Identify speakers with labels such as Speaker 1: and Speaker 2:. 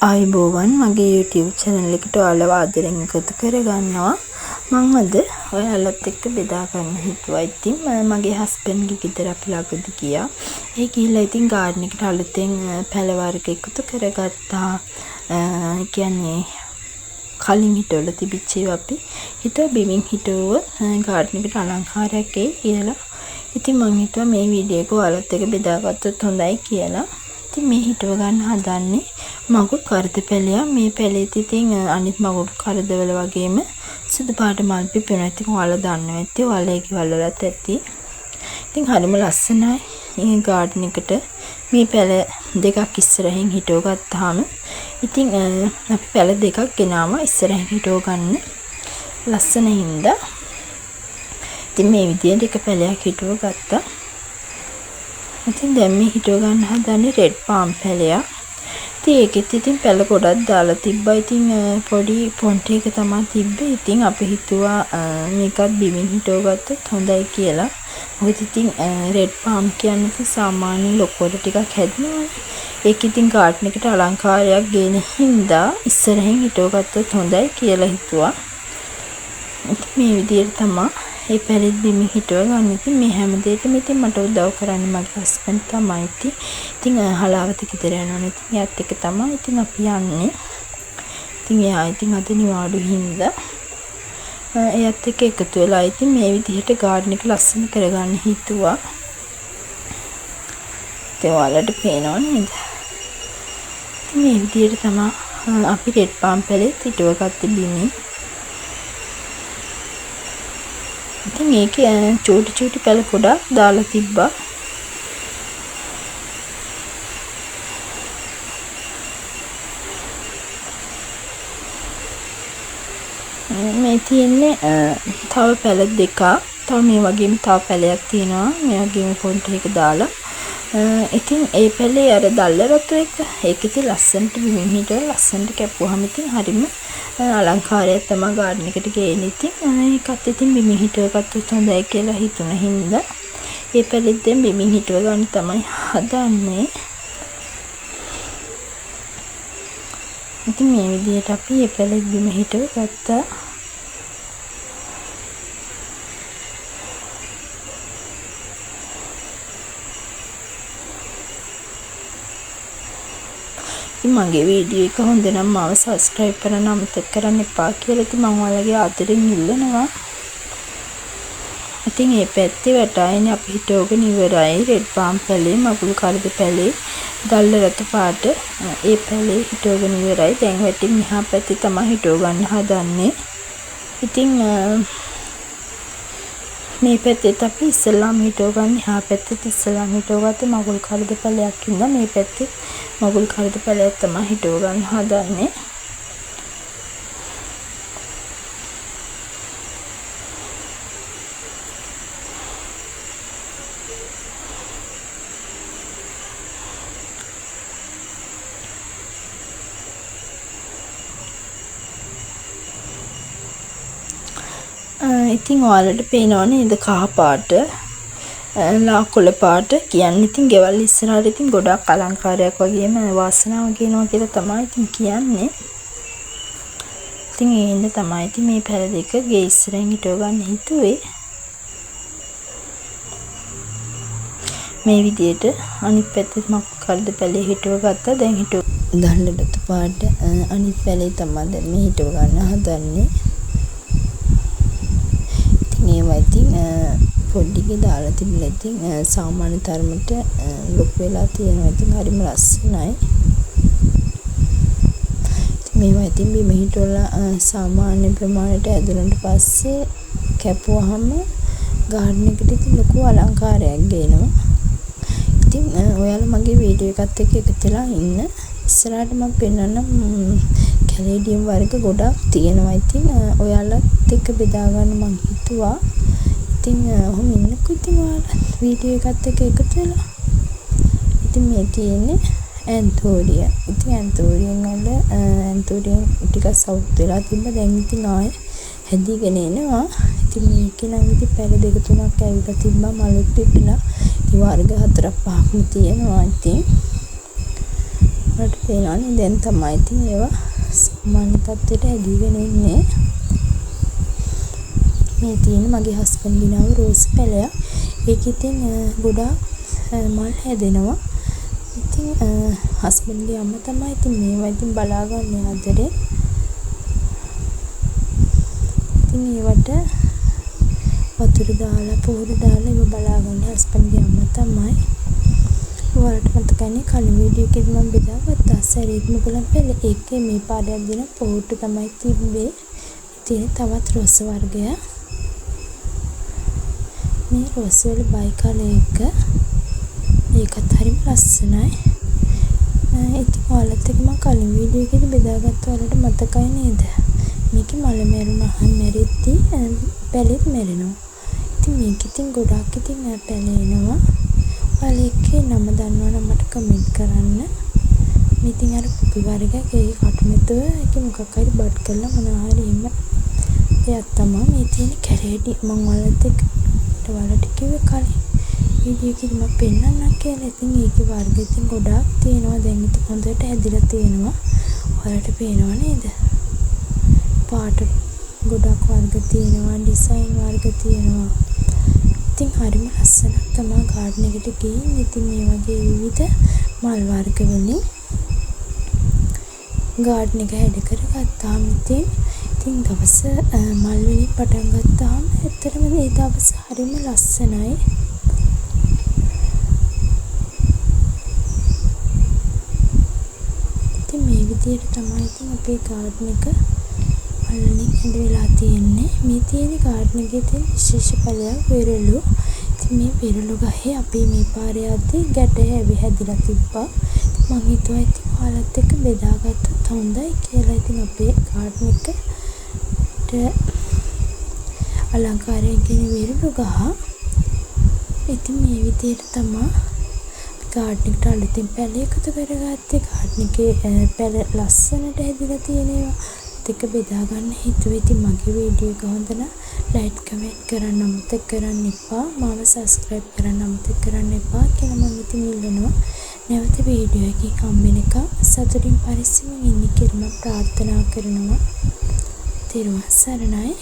Speaker 1: ආයුබෝවන් මගේ YouTube channel එකට ඔයාලව ආදරෙන් එකතු කරගන්නවා. මං අද ඔයාලත් එක්ක බෙදා ගන්න හිතුවා. ඉතින් මගේ හස්බන්ඩ්ගේ ගෙදර අපි ළඟදි ගියා. ඒ ගිහිල්ලා ඉතින් ගාඩන් එකට අලුතෙන් පැල වර්ග එකතු කරගත්තා. ඒ කියන්නේ කලින් හිටවල තිබිච්ච ඒවා අපි හිතුවා බිමින් හිටවුවොත් ගාඩන් එකට අලංකාරයක් එයි කියලා. ඉතින් මං හිතුවා මේ වීඩියෝ එක ඔයාලත් එක්ක බෙදාගත්තොත් හොඳයි කියලා. ඉතින් මේ හිටව ගන්න හදන්නේ මගුල් කරද පැලයක්. මේ පැලෙත් ඉතින් අනිත් මගුල් කරදවල වගේම සුදු පාට මල් පිපෙනවා. ඉතින් ඔයාලා දන්නවා ඇති, ඔයාලා ඒ ගෙවල් වලත් ඇති. ඉතින් හරිම ලස්සනයි මේ ගාඩන් එකට මේ පැල දෙකක් ඉස්සරහින් හිටව ගත්තාම. ඉතින් අපි පැල දෙකක් ගෙනාවා ඉස්සරහින් හිටව ගන්න ලස්සන හින්දා. ඉතින් මේ විදියට එක පැලයක් හිටව ගත්තා. ඉතින් දැන් මේ හිටව ගන්න හදන්නේ රෙඩ් පාම් පැලයක්. ඉතින් ඒකෙත් ඉතින් පැල ගොඩක් දාලා තිබ්බා. ඉතින් පොඩි පොන්ට් එක තමා තිබ්බේ. ඉතින් අපි හිතුවා මේකත් බිමින් හිටව ගත්තොත් හොඳයි කියලා. මොකද ඉතින් රෙඩ් පාම් කියන්නේ ඉතින් සාමාන්‍යයෙන් ලොකුවට ටිකක් හැදෙනවනේ. ඒක ඉතින් ගාඩන් එකට අලංකාරයක් ගේන හින්දා ඉස්සරහින් හිටව ගත්තොත් හොඳයි කියලා හිතුවා. ඉතින් මේ විදියට තමා ඒ පැලෙත් බිමින් හිටව ගන්න. ඉතින් මේ හැම දෙයකම ඉතින් මට උදව් කරන්නේ මගේ හස්බන්ඩ් තමයි. ඉතින් හලාවත ගෙදර යනවනේ. ඉතින් එයාත් එක්ක තමයි ඉතින් අපි යන්නේ. ඉතින් එයා ඉතින් අද නිවාඩු හින්දා එයාත් එක්ක එකතු වෙලා ඉතින් මේ විදිහට ගාඩන් එක ලස්සන කරගන්න හිතුවා. ඉතින් ඔයාලට පේනව නේද? ඉතින් මේ විදිහට තමයි අපි රෙඩ් පාම් පැලෙත් හිටව ගත්තේ බිමින්. ඉතින් ඒකේ චූටි චූටි පැල ගොඩක් දාලා තිබ්බා. මේ තියෙන්නේ තව පැල දෙකක්. තව මේ වගේම තව පැලයක් තියෙනවා. මේ වගේම පොන්ට් එක දාලා. ඉතින් ඒ පැලේ අර දල්ල රතු එක ඒක ඉතින් ලස්සනට බිමින් හිටවලා ලස්සනට කැපුවාම ඉතින් හරිම අලංකාරයක් තමයි ගාඩන් එකට ගේන්නේ. ඉතින් ඒකත් ඉතින් බිමින් හිටව ගත්තොත් හොඳයි කියලා හිතුණ හින්දා ඒ පැලෙත් දැන් බිමින් හිටව ගන්න තමයි හදන්නේ. ඉතින් මේ විදිහට අපි ඒ පැලෙත් බිම හිටව ගත්තා. ඉතින් මගේ වීඩියෝ එක හොඳ නම් මාව සබ්ස්ක්‍රයිබ් කරන්න අමතක කරන්න එපා කියලා ඉතින් මං ඔයාලගේ ආදරෙන් ඉල්ලනවා. ඉතින් මේ පැත්තේ වැටායනේ අපි හිටවගෙන ඉවරයි. රෙඩ් පාම් පැලේ, මගුල් කරද පැලේ, දල්ල රතු පාට ඒ පැලේ හිටවගෙන ඉවරයි. දැන් වැටින් එහා පැත්තේ තමයි හිටව ගන්න හදන්නේ. ඉතින් මේ පැත්තෙත් අපි ඉස්සෙල්ලාම හිටව ගන්න එහා පැත්තෙත් ඉස්සෙල්ලාම හිටව ගත්තේ මගුල් කරද පැලයක් හින්දා මේ පැත්තේ මගුල් කරද පැලයක් තමයි හිටව ගන්න හදන්නේ. ඉතින් ඔයාලට පේනව නේද කහ පාට ලා කොළ පාට කියන්නේ ඉතින් ගෙවල් ඉස්සරහට ඉතින් ගොඩක් අලංකාරයක් වගේම වාසනාව ගේනවා කියලා තමයි ඉතින් කියන්නේ. ඉතින් ඒ හින්දා තමයි ඉතින් මේ පැල දෙක ගේ ඉස්සරහින් හිටව ගන්න හිතුවේ. මේ විදියට අනිත් පැත්තෙත් මක් කරද පැලේ හිටව ගත්තා. දැන් හිටව දණ්ඩ රතු පාට අනිත් පැලේ තමයි දැන් මේ හිටව ගන්න හදන්නේ. ඒවා ඉතින් පොඩ්ඩිගේ දාලා තිබුණා. ඉතින් සාමාන්‍ය තරමට ලොකු වෙලා තියෙනවා. ඉතින් හරිම ලස්සනයි. ඉතින් මේවා ඉතින් බිම හිටවලා සාමාන්‍ය ප්‍රමාණයට ඇදුනට පස්සේ කැපුවාම ගාඩන් එකට ඉතින් ලොකු අලංකාරයක් ගේනවා. ඉතින් ඔයාලා මගේ වීඩියෝ එකත් එක්ක එකතු වෙලා ඉන්න. ඉස්සරහට මම පෙන්නන්නම් කැලේඩියම් වර්ග ගොඩක් තියෙනවා. ඉතින් ඔයාලත් එක්ක බෙදා ගන්න මං හිතුවා. ඉතින් ඔහොම ඉන්නකෝ ඉතින් ඔයාලා වීඩියෝ එකත් එක්ක එකතු වෙලා. ඉතින් මේ තියෙන්නේ ඇන්තූරියම්. ඉතින් ඇන්තූරියම් වල ඇන්තූරියම් ටිකක් සවුත් වෙලා තිබ්බා. දැන් ඉතින් ආයෙ හැදීගෙන එනවා. ඉතින් මේකේ නම් ඉතින් පැල දෙක තුනක් ඇවිල්ලා තිබ්බා. මලුත් පිපිලා. ඉතින් වර්ග හතරක් පහක්ම තියෙනවා. ඉතින් ඔයාලට පේනවනේ දැන් තමයි ඉතින් ඒවා සාමාන්‍ය තත්ත්වයට හැදීගෙන එන්නේ. මේ තියෙන මගේ හස්බන්ඩ් ගෙනාව රෝස් පැලයක්. ඒක ඉතින් ගොඩාක් මල් හැදෙනවා. ඉතින් හස්බන්ඩ්ගේ අම්මා තමයි ඉතින් මේවා ඉතින් බලාගන්නේ ආදරෙන්. ඉතින් ඒවට වතුර දාලා පොහොර දාලා ඒවා බලාගන්නේ හස්බන්ඩ්ගේ අම්මා තමයි. ඔයාලට මතකයිනේ කලින් වීඩියෝ එකේදී මම බෙදාගත්තා සැරේටම ගොළම් පැල. ඒකේ මේ පාර යද්දී නම් පොහොට්ටු තමයි තිබ්බේ. තියෙන තවත් රෝස වර්ගයක්. මේ රෝස් වල බයි කලර් එක. ඒකත් හරිම ලස්සනයි. ඉතින් ඔයාලත් එක්ක මම කලින් වීඩියෝ එකේදී බෙදාගත්තා ඔයාලට මතකයි නේද? මේකේ මල මැරුණා මැරෙද්දී පැලෙත් මැරෙනවා. ඉතින් මේක ඉතින් ගොඩාක් ඉතින් පැල එනවා. ඔයාලා ඒකේ නම දන්නවා නම් මට කමෙන්ට් කරන්න. මේ ඉතින් අර පොපි වර්ගයක් ඒකේ කටු නැතුව ඒකේ මොකක් හරි බඩ් කරලා මොනවා හරි එහෙම දෙයක් තමයි මේ තියෙන කැරේඩි. මං ඔයාලත් එක්ක ඔයාලට කිව්වේ කලින් වීඩියෝ එකේදී මම පෙන්නන්නම් කියලා. ඉතින් ඒකේ වර්ග ඉතින් ගොඩාක් තියෙනවා. දැන් ඉතින් හොඳට හැදිලා තියෙනවා. ඔයාලට පේනවා නේද? පාට ගොඩක් වර්ග තියෙනවා, ඩිසයින් වර්ග තියෙනවා. ඉතින් හරිම ලස්සනක් තමා ගාඩන් එකට ගේන්නේ. ඉතින් මේ වගේ විවිධ මල් වර්ග වලින් ගාඩන් එක හැඩ කරගත්තාම ඉතින් ඉතින් දවස මල් වලින් පටන් ගත්තාම ඇත්තටම ඒ දවස හරිම ලස්සනයි. ඉතින් මේ විදිහට තමයි ඉතින් අපේ ගාඩන් එක මල් වලින් හැඩ වෙලා තියෙන්නේ. මේ තියෙන ගාඩන් එකේ තියෙන විශේෂ පැලයක් වෙරළු. ඉතින් මේ වෙරළු ගහේ අපි මේ පාර යද්දී ගැට හැදිලා තිබ්බා. ඉතින් මං හිතුවා ඉතින් ඔයාලත් එක්ක බෙදාගත්තොත් හොඳයි කියලා. ඉතින් අපේ ගාඩන් එකට අලංකාරයෙන් ගෙන වෙරළු ගහ. ඉතින් මේ විදිහට තමා ගාඩන් එකට අලුතින් පැල එකතු කරගත්තේ. ගාඩන් එකේ පැල ලස්සනට හැදිලා තියෙන ඒවා එක්ක බෙදා ගන්න හිතුවේ. ඉතින් මගේ වීඩියෝ එක හොඳ නම් ලයික් කමෙන්ට් කරන්න අමතක කරන්න එපා. මාව සබ්ස්ක්‍රයිබ් කරන්න අමතක කරන්න එපා කියලා මම ඉතින් ඉල්ලනවා. නැවත වීඩියෝ එකකින් හම්බ වෙනකම් සතුටින් පරිස්සමින් ඉන්න කියලා මම ප්‍රාර්ථනා කරනවා. තෙරුවන් සරණයි.